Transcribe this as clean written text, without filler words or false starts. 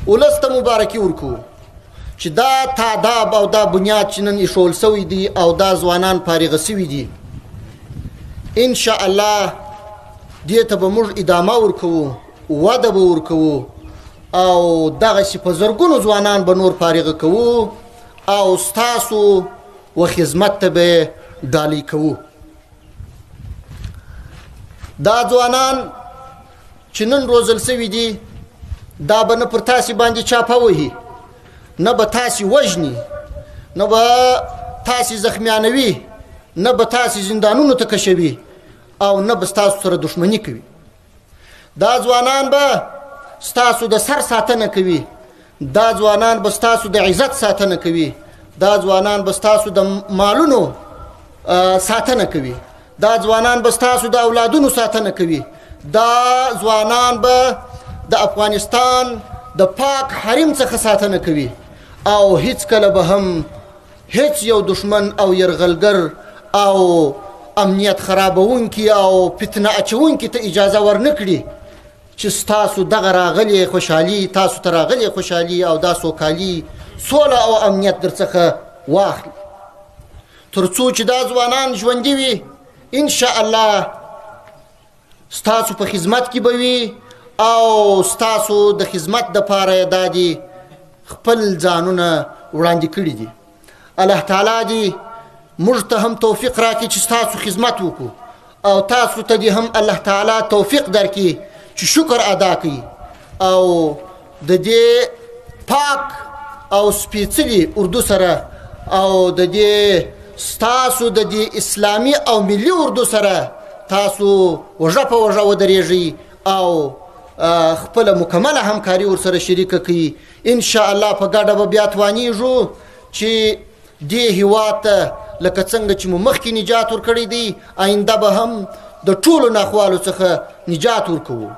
ولس ته مبارکي ورکوو چې دا تاداب او دا بنیاد چې نن ایښول سوی دی او دا ځوانان فارغه سوي دي، ان شاء الله دې ته به موږ ادامه ورکوو، وده به ورکوو او دغسې په زرګونو ځوانان به نور فارغه کوو او ستاسو و خدمت ته به ډالۍ کوو. دا ځوانان چې نن روزل سوي دي، دا به نه پر تاسې باندې چاپه وهي، نه به تاسې وژني، نه به تاسې زخمیانوي، نه به تاسې زندانونو ته کشوي او نه به ستاسو سره دښمني کوي. دا ځوانان به ستاسو د سر ساتنه کوي، دا ځوانان به ستاسو د عزت ساتنه کوي، دا ځوانان به ستاسو د مالونو ساتنه کوي، دا ځوانان به ستاسو د اولادونو ساتنه کوي، دا ځوانان به د افغانستان د پاک حریم څخه ساتنه کوي او هیڅکله به هم هیڅ یو دښمن او یرغلګر او امنیت خرابونکي او فتنه اچونکي ته اجازه ورنکړي چې ستاسو دغه راغلې خوشحالي، تاسو ته راغلې خوشحالي او دا سوکالي، سوله او امنیت در څخه واخلي. تر څو چې دا ځوانان ژوندي وي، ان شاء الله ستاسو په خدمت کې به وي او ستاسو د خدمت دپاره یې دا دي خپل ځانونه وړاندې کړي دي. الله تعالی دې موږ ته هم توفیق راکړي چې ستاسو خدمت وکړو او تاسو ته دې هم الله تعالی توفیق درکړي چې شکر ادا کړئ او د دې پاک او سپېڅلي اردو سره او د دې ستاسو د دې اسلامي او ملي اردو سره تاسو وژه په وژه ودرېږئ او خپله مکمله همکاري ورسره شریکه کړئ. ان شاء الله په ګډه به بیا توانیږو چې دې هیواد ته لکه څنګه چې مو مخکې نجات ورکړی دی، آینده به هم د ټولو ناخوالو څخه نجات ورکوو.